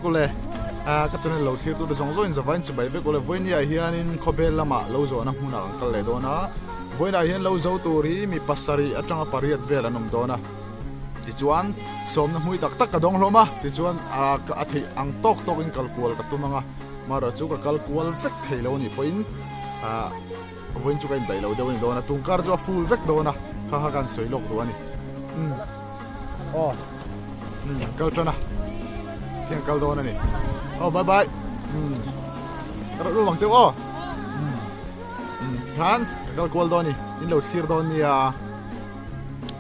vek ule a ka channel lo thlir tute zawng zawngin zavaiin chibai vek ule vawinia hianin khawbel lamah lo zawhna hmunah kan kal leh dawn a vawiinah hian lo zo tur hi mi pasarih atanga pariat vel an awm dawn a tichuan sawmna hmui tak tak ka dawng hlawm a tichuan a a theih ang tawk tawkin kal kual ka tum ang a marawh chu ka kal kual vek thei lo anih pawhin ah vawiin chu ka indaih lo deuh a ni dawn a tungkar chu a full vek dawn a kha kha kan sawi lawk duh a ni umm aw umm kal tan a thiang kal dawn a ni aw bye bye umm ka rawh rum ang cheu aw umm umm tikhan ka kal kual dawn a ni in lo thlir dawn nia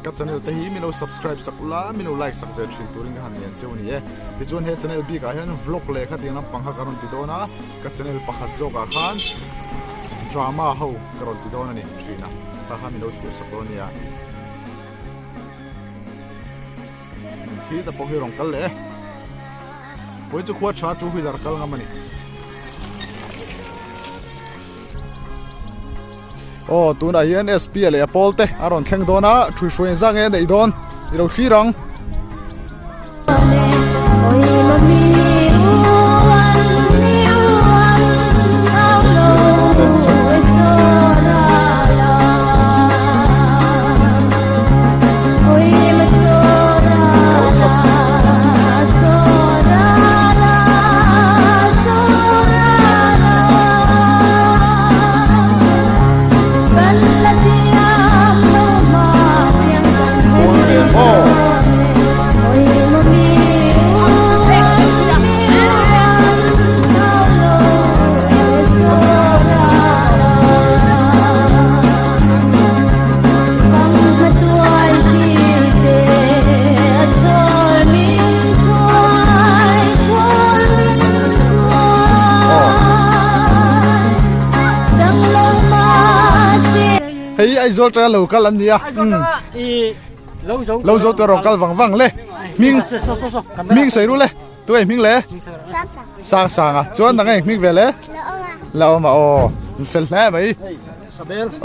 ka channel te hi min lo subscribe sak ula min lo like sak ve thin turin ka han ngen cheu a ni e tichuan he channel bikah hian vlog leh khatiang lampang kha ka rawn ti dawn a. Ka channel pakhat zawkah khan drama ho ka rawn ti dawn a ni thin a, kha kha min lo thlir sak dawn nia. Khi ta pawh hi rawn kal leh e. Pawi chu khua tha two wheeler kal ngam a ni. Aw tunah hian SP leh a pawl te a rawn thleng dawn a, ṭhuihruai engzah nge a neih dawn i lo thlir ang. Hei Aizawl tanga lo kal an ni a lo zo te rawn kal vang vang le hming hming sawi ru le tu ei hming le sang sang a chuan nang eng hming ve le la awm a aw an fel hle mai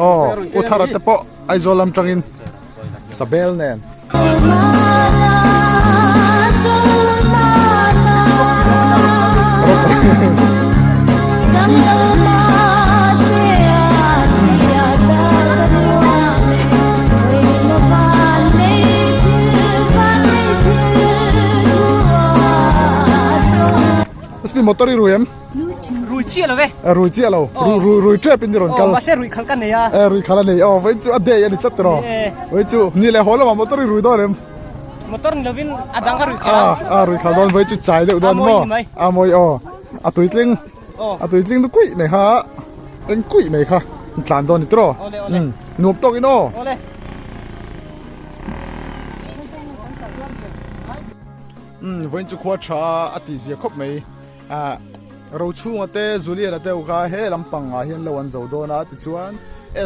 aw u thara te pawh Aizawl lam tangin Sabel nen. Spi motor i rui em? Rui chiah lo ve. A rui chiah lo. Rui rui rui trep in ni rawn kal. Oh, mahse rui khal ka nei a. Eh, rui khal a nei. Oh, vai chu a day a ni tlat tiraw. Vai chu ni leh haw lamah motor i rui dawn em? Motor ni lovin a dang ka rui khal a. A rui khal dawn vai chu chai deuh dawn maw? A mawi aw. A tuitling. A tuitling du kuih mai kha. Eng kuih mai kha. Tlan dawn ni tiraw? Nuam tawk in aw. Umm vawiin chu khua tha a tih zia khawp mai ah Rochhunga te Julian-a te ho kha he lampang ah hian lo an zo dawn a tichuan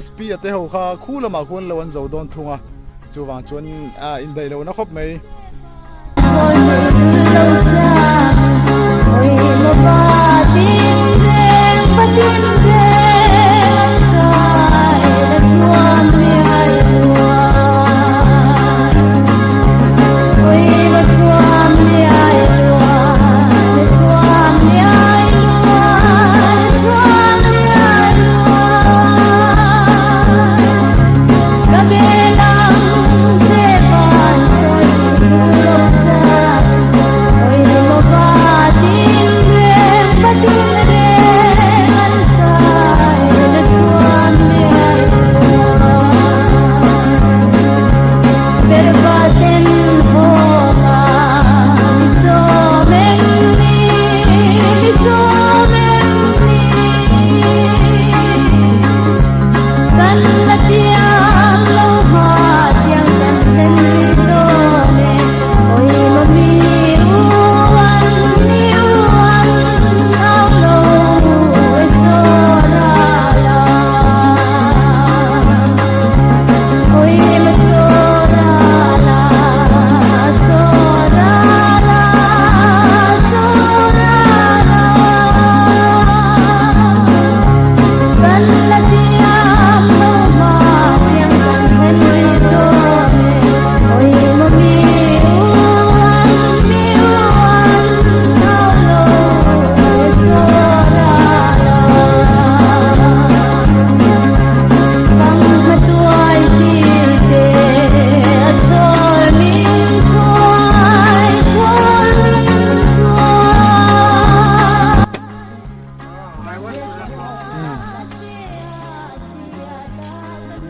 SP-a te ho kha khu lamah khuan lo an zo dawn thung a chuvang chuan ah indaih lohna khawp mai.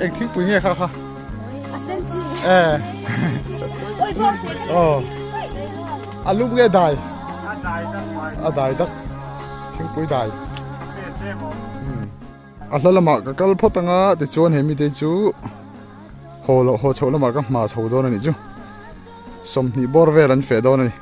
Eng thingpui nge kha kha? A sen chi. Eh. Oh. A lum nge dai? A dai dak mai. A dai dak. Thingpui dai. A hla lamah ka kal phawt anga tichuan he mite chu haw loh haw chhoh lamah ka hma chho dawn a nih chu. 20 bawr vel an feh dawn a ni.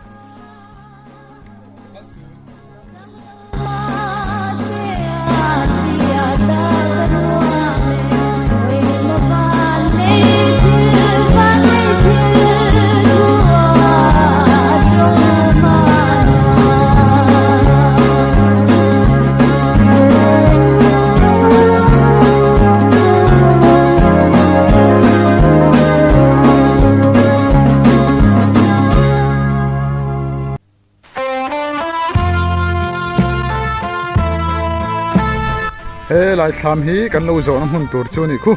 He lai thlam hi kan lo zawhna hmun tur chu a nih khu.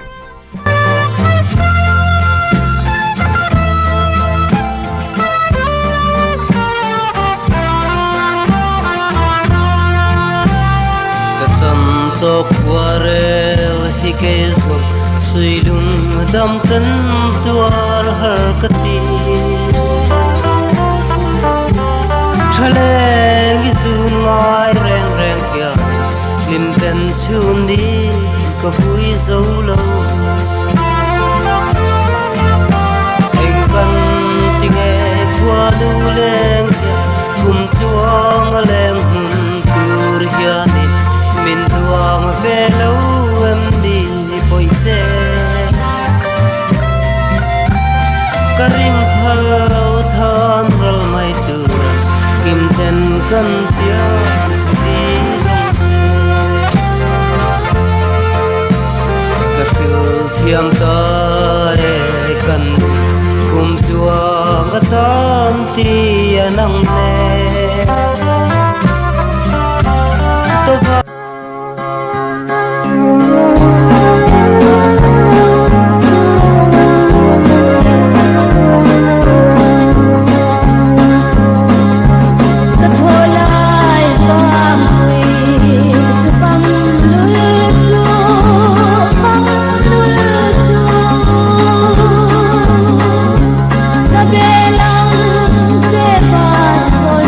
Ka chan tawk khuarel hi kei zawng suilung dam kan tuar har ka ti. Thaleng i zun ngai reng reng hian hlim ten chhun ni ka vui zo lo. Eng kan ti nge khua nu leng hian kum tluang a leng hmun tur hianin min duang ve lo em ni pawihte. Ka ring phal lo tham ral mai tur kim ten kan pian thu ni zawng te. Ka hril thiam ta e kan kum tluang atan ti a nang nen. Ka thaw lai pangpui chu pang lul chu pang lul chu Ka be lang che van zawi.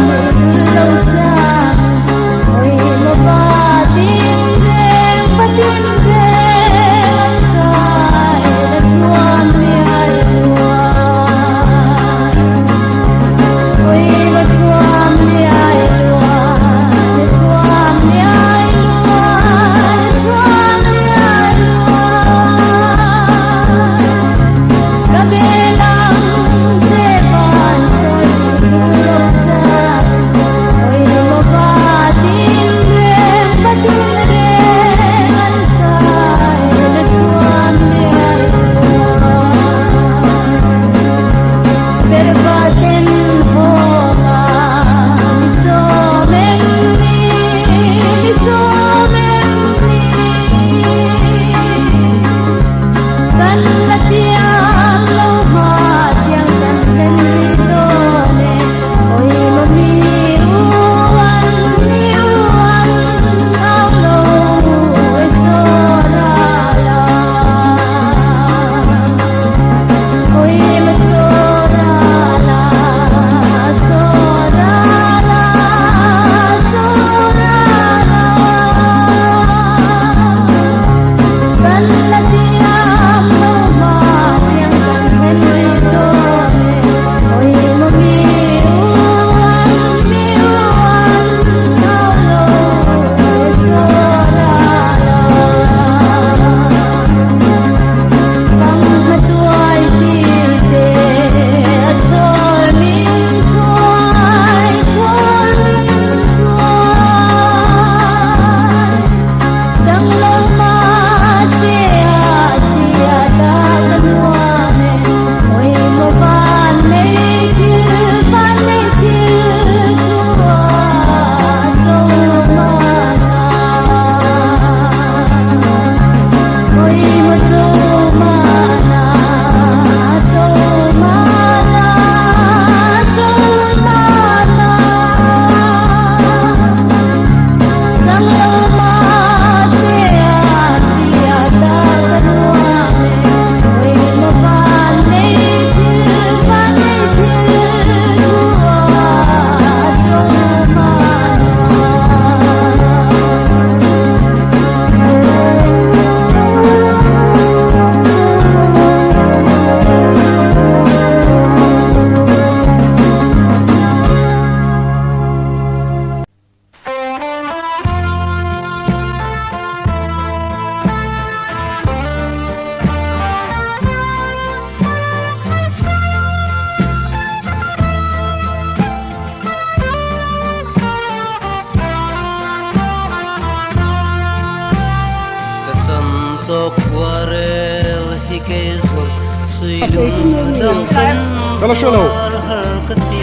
Khuarel hi kei zawng suilung a dang ten Ka la hre lo. var har ka ti.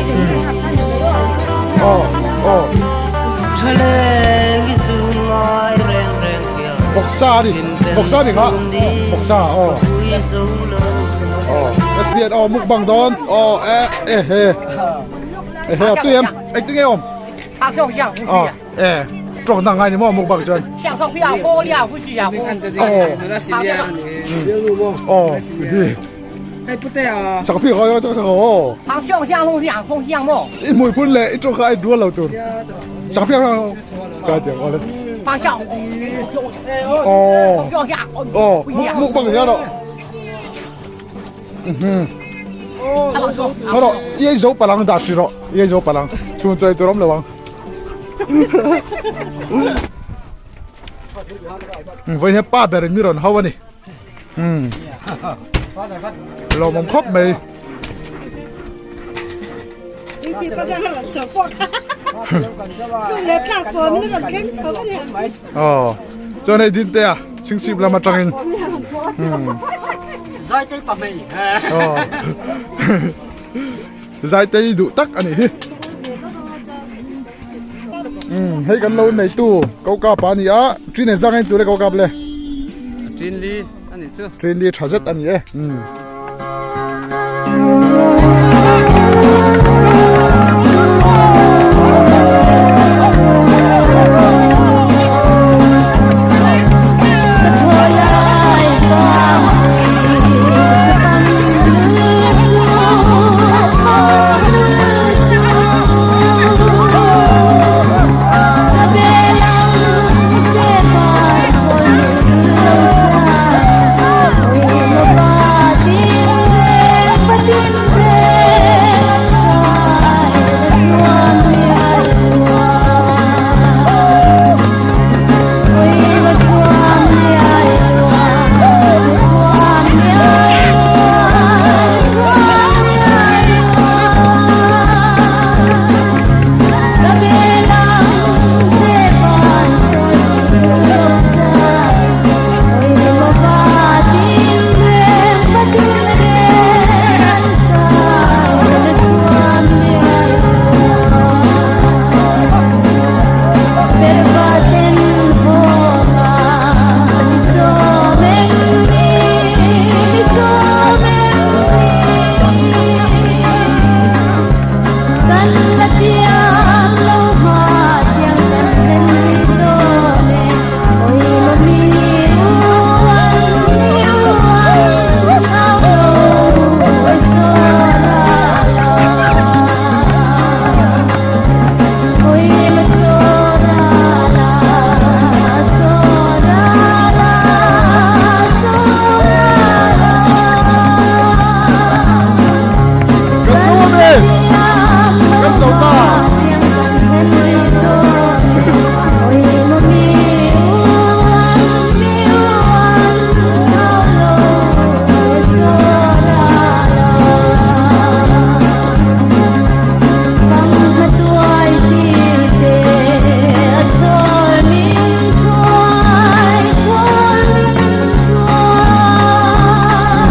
Aw aw. Thaleng i zun ngai reng reng hian Vawksa a ni. Vawksa a ni kha. Vawksa aw. Aw SBS aw mukbang dawn. Aw e e he. E he a tui em. Engtin nge awm? Aw e tawng dang ngai ni maw mukbang chuan. Aw. Aw. Sangphi khaw yo khaw. I mui phun leh i tawng kha ai dual lo tur. Sangphi khaw ka chiang awle. Aw. Aw mukbang hian rawh. Khaw rawh i ei zo palang dah hri rawh i ei zo palang chhun chawi tur awm lo ang. Vawiin hian pa ber in mi rawn hau a ni. Lawmawm khawp mai. Aw chuan hei dinte a chhingchhip lam atangin Zaitei pa hmei. Aw. Zaitei duh tak a nih hi. Um hei kan lo nei tu ko kap a ni a tin e zang en tur e ko kap le. Tin li a nih chu. Tin li tha zet a ni e. Um.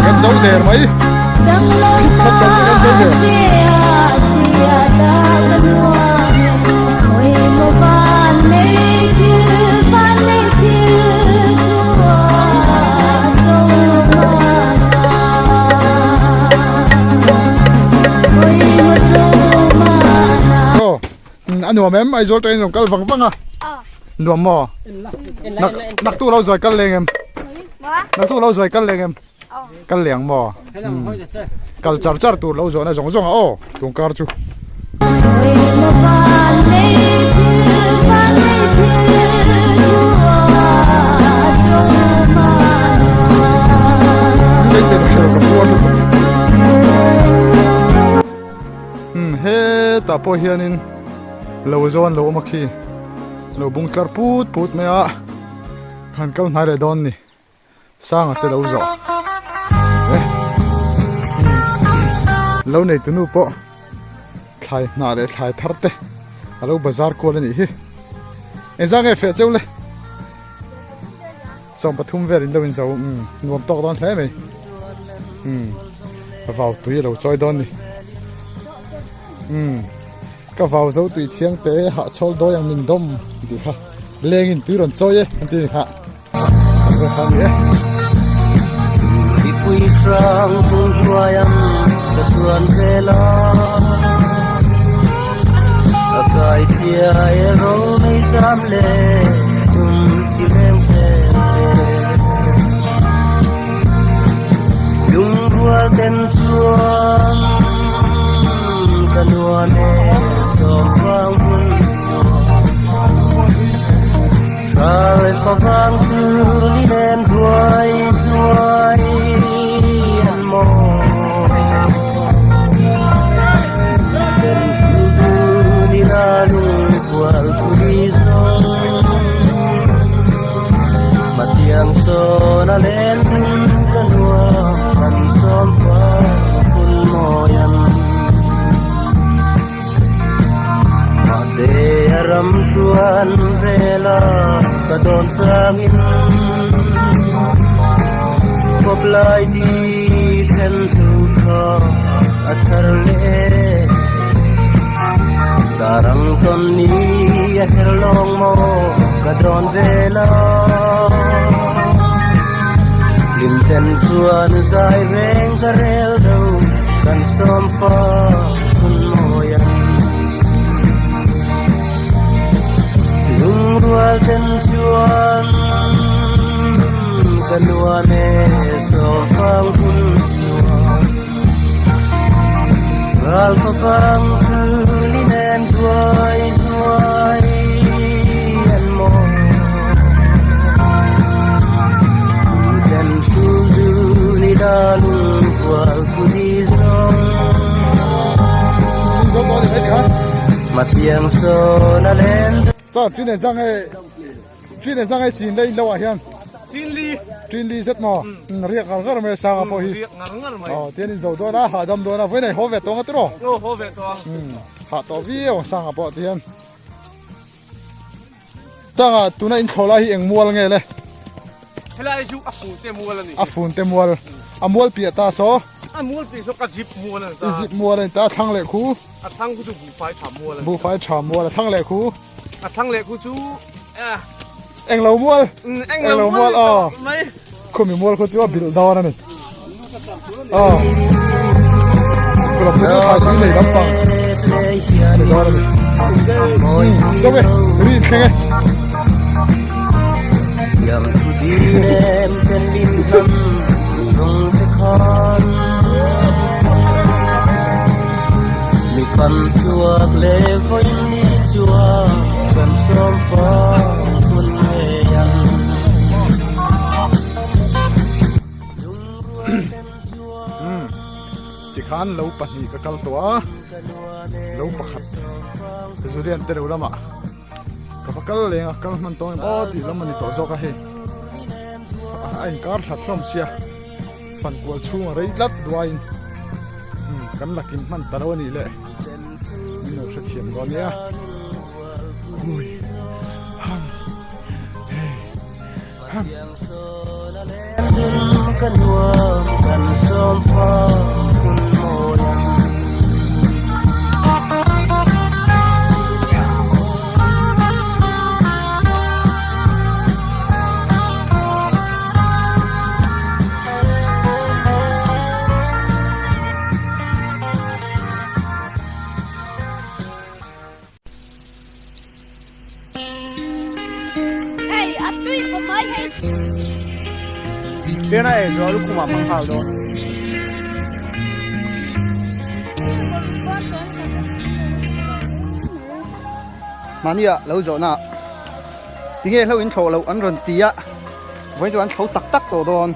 Kan zo der mai. Khit khat kan zo der. Aw a nuam em Aizawl train rawn kal vang vang a nuam maw nak tu lo zawi kal leng em nak tu lo zawi kal leng em kal leng maw kal char char tur lo zawhna zawng zawng a aw tungkar chu. Hetah pawh hianin lo zawn lo awm a khi lo bung tlar put put mai a kan kal hnai leh dawn ni sanga te lo zawh lo nei tunu pawh thlai hnah leh thlai thar te a lo bazar kual a nih hi engzah nge feh cheu le. Sawmpathum vel in lo in zo umm nuam tawk dawn hle mai umm vau tui a lo chawi dawn ni umm ka vau zo tui thiang te hahchhawl dawi ang min dawm tih kha leng in tui rawn chawi e an ti ni kha kan va kha ni e. Mipui hrang hung hnuai ang ka chuan vel a a kai chiai ro mei zam leh chum chi leng vel te lungrual ten chuan ka nuam e sawm vang hun Tha leh favang tur ni nen duai hnuai an mawi. Den thil dun ila lungkual thui zawng. Matiang sawn a len dun ka nuam kan sawm fang hun mawi an. Mahte a ram chuan vela ka dawn changin kawp lai di then thu kha a thar leh darang tawn ni a her lawng maw ka dawn vela hlim ten chuan zai reng ka rel do kan sawm fa hun mawi an lungrual ten chuan ka nuam e sawm fang hun nuam ral fa vang thu ni nen duai hnuai an mawi ten thu du ni da lungkual thu di zawng Matiang sawn a len Sir, chin e zang e chin e zang e chin le in lo ah hian Chin li chin li zet maw riak ngar ngar mai sanga pawh hi riak ngar ngar mai aw tian in zo dawn a hahdam dawn a vawiin a i haw ve tawng a tiraw aw haw ve tawng hah tawh viau ang sanga pawh tihian Changa tuna in thlawh lai hi eng mual nge le? Helai chu a fun te mual a ni. A fun te mual. A mual piah ta saw? A mual piah saw ka zip mual a ni ta. I zip mual a ni ta. A thlang leh khu? A thlang khu chu buhfai tha mual a ni. Buhfai tha mual. A thlang leh khu? A thlang leh khu chu Englo mual. Englo mual aw. Mai. Khumi mual khu chu a bilh dawn a ni. Aw. Kulap khu chu thlai tui nei lampang a ni dawn a ni. Zo e, ri in thleng e. Mi fan chhuak le vawi ni chuan kan sawm fang hun ngei ang. Tikhan lo pahnih ka kal tawh a, lo pakhat Julian te lo lamah ka va kal leng a, kal hman tawng em aw tih lam a ni tawh zawk a hei a inkar hlat hlawm sia fan kual chhung a rei tlat duaiin kan lakin hman ta lo a nih leh min lo hrethiam dawn nia hui ham hei ham. Tena e zo lu kuma mang hal do. Mania lo zawh na tinge hlo in thlo lo an rawn ti a vawiin chu an thlo tak tak tawh dawn.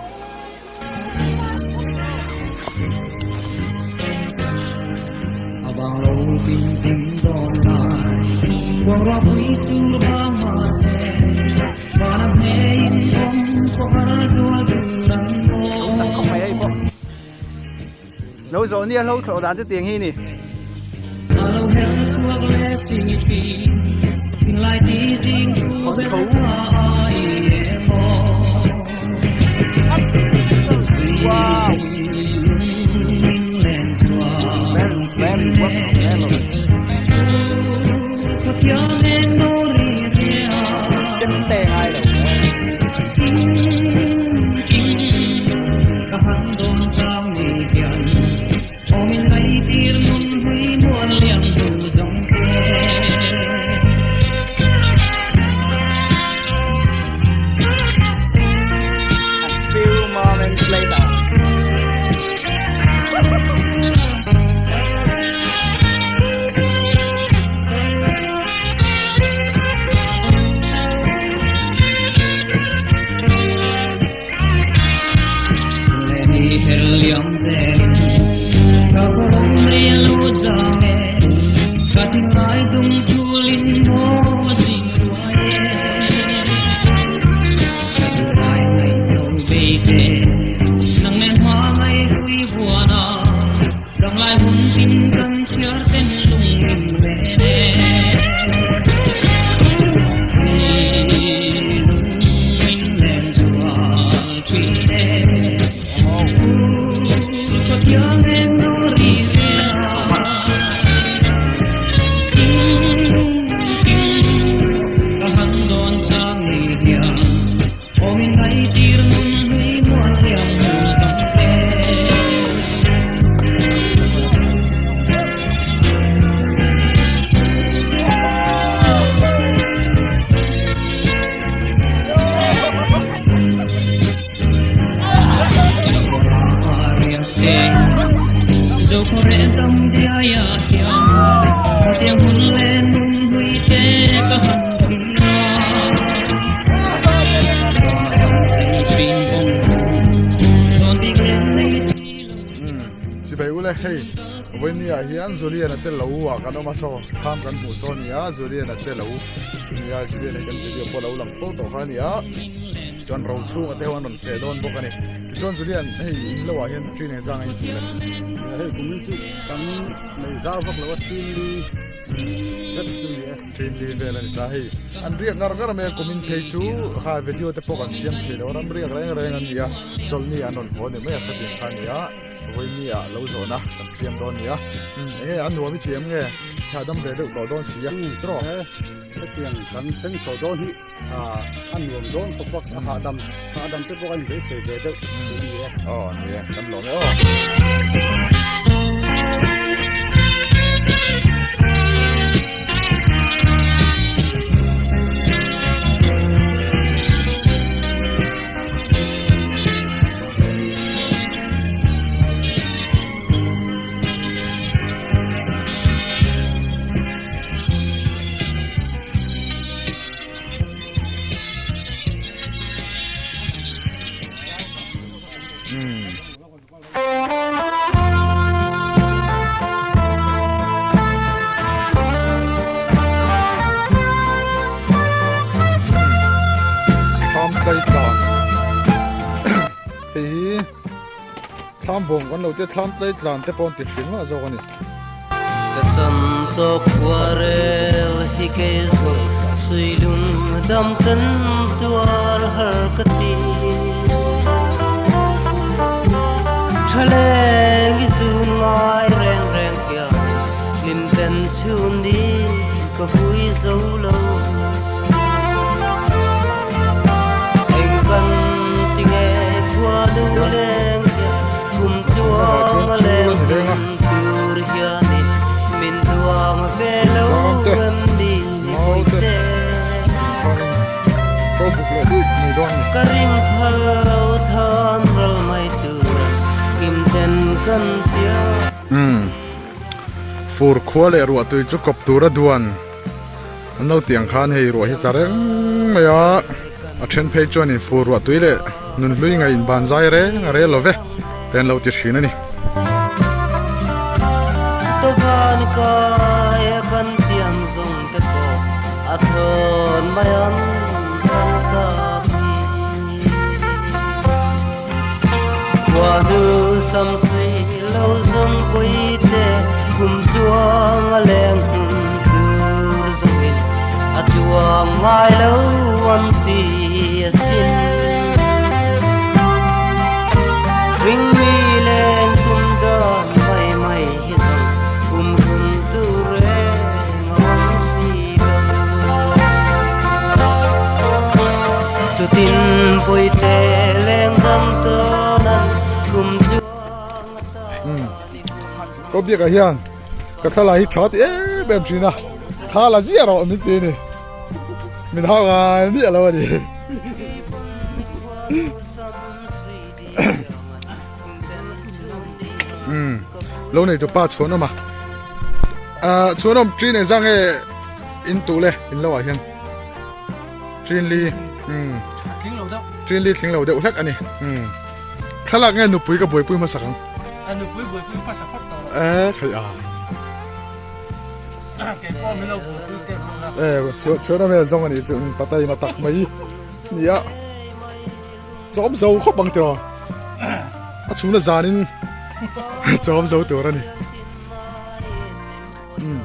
Lo zawh nia hlo thlawh dan chu tiang hi ni. Chemte ngai lo. A few moments later. Chibai ule hei vawinia hian Julian a te lo ah kan awm a saw thlam kan hmuh saw a ni a Julian a te lo nia Julian hi kan video pawh a lo lang fo tawh kha a ni a chuan ro chhunga te ho an rawn feh dawn bawk a ni tichuan Julian hei in lo ah hian ṭin engzang a intih le hei kumin chu kan nei zau vak lo a ṭin li zet chu ni e. Ṭin li vel a ni ta hei an riak ngar ngar mai a kumin phei chu kha video te pawh kan siam thei lo ram riak reng reng an ni a chawlhni an rawn haw ni mai a khatiang kha a ni a. Vawiini ah lo zawhna kan siam dawn nia. Eng nge a nuam i ti em nge? Thla dam ve deuh tawh dawn si a, tiraw? Hetiang kan thleng chho dawn hi a nuam dawn khawp a, a hahdam hahdam te pawh a inbeisei ve deuh tih a ni e. Aw ni e, kan lawm e aw. Hei hi thlam bawng kan lo tia thlam tlai tlan te pawh an ti thin mah zawk a ni. Ka chan tawk khuarel hi kei zawng suilung dam kan tuar har ka ti. Tha leng i zun ngai reng reng hian hlim ten chhun ni ka vui zo lo. Eng kan ti nge khua nu leng hian kum tluang a leng hmun tur hianin min duang ve lo em ni Puite. Ka ring phal lo than ral mai tur kim ten kan piang. Fur khua leh ruahtui chu kawp tura duan. An lo tih ang khan hei ruah hi tla reng mai a, a then phei chuanin fur ruah tui leh nunhlui ngaih in ban zai reng a rel lo ve te an lo ti thin a ni. Tawhan kai a kan pian zawng te pawh a thawn mai an phal tak hi. Khuanu samsui lo zawng pui te kum tluang a leng hmun tur zawngin a tluang ngai lo an ti asin. Ring mi leng tum dan mai mai hi zawng kum hun Chutin Bawihte leng dang tawn an kum tluang atan. Ko biakah hian ka thla la hi tha ti em em thin a, thla la ziah rawh min ti a ni, min hau ngai miah lo a ni. Umm lo nei tu pa chhuan awm a, ah chhuan awm ṭin engzah nge in tuh le in lo ah hian ṭin li umm ṭin li tling lo deuh hlek a ni umm thlalak nge nupui ka buaipui hmasak ang. A nupui buaipui hmasa phawt tawh. Eh khai a. Kei pawh min lo buaipui teh bawk a. Eh chhuan chhuan awm e zawng a nih chu patai ma tak mai nia. Chawm zo khawp ang tiraw a chhungna zanin chawm zo tur a ni. Umm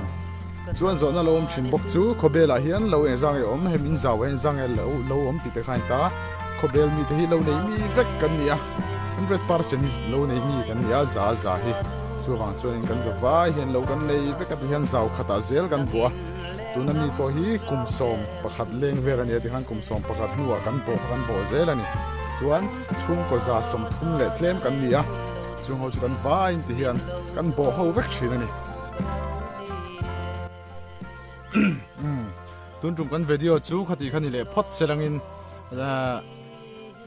chuan zawhna lo awm thin bawk chu khawbel ah hian lo engzang nge awm hemi in zau ah hian engzang nge lo lo awm tih te kha a in ta khawbel mite hi lo nei mi vek kan ni a 100% hi lo nei mi kan ni a za za hi chuvang chuanin kan za vai hian lo kan nei vek a ti hian zau khatah zel kan buah a tuna mi pawh hi kum 11 leng vel a ni a tikhan kum 11 hnuah kan bawh kha kan bawh zel a ni chuan chhungkaw za 30 leh tlem kan ni a chung ho chu kan vaiin ti hian kan bawh ho vek thin a ni. Tun tum kan video chu khati kha ni leh phawt se langin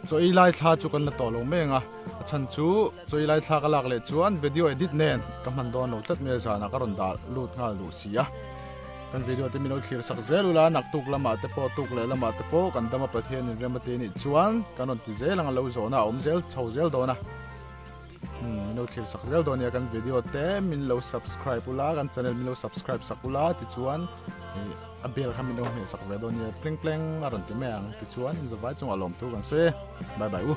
chaw ei lai thla chu kan la tawh lo mai ang a a chhan chu chaw ei lai thla ka lak leh chuan video edit nen ka hman dawn lo tlat mai a zanah ka rawn dah lut nghal duh si a kan video te min lo thlir sak zel ula naktuk lamah te pawh tuk leh lamah te pawh kan dama Pathian in rem a te nih chuan kan rawn ti zel ang a lo zawhna a awm zel chho zel dawn a. Min lo thlir sak zel dawn nia kan video te min lo subscribe ula kan channel min lo subscribe sak ula tichuan a bell kha min lo hmeh sak ve dawn nia pleng pleng a rawn ti mai ang tichuan in zavai chungah lawmthu kan sawi e bye bye u.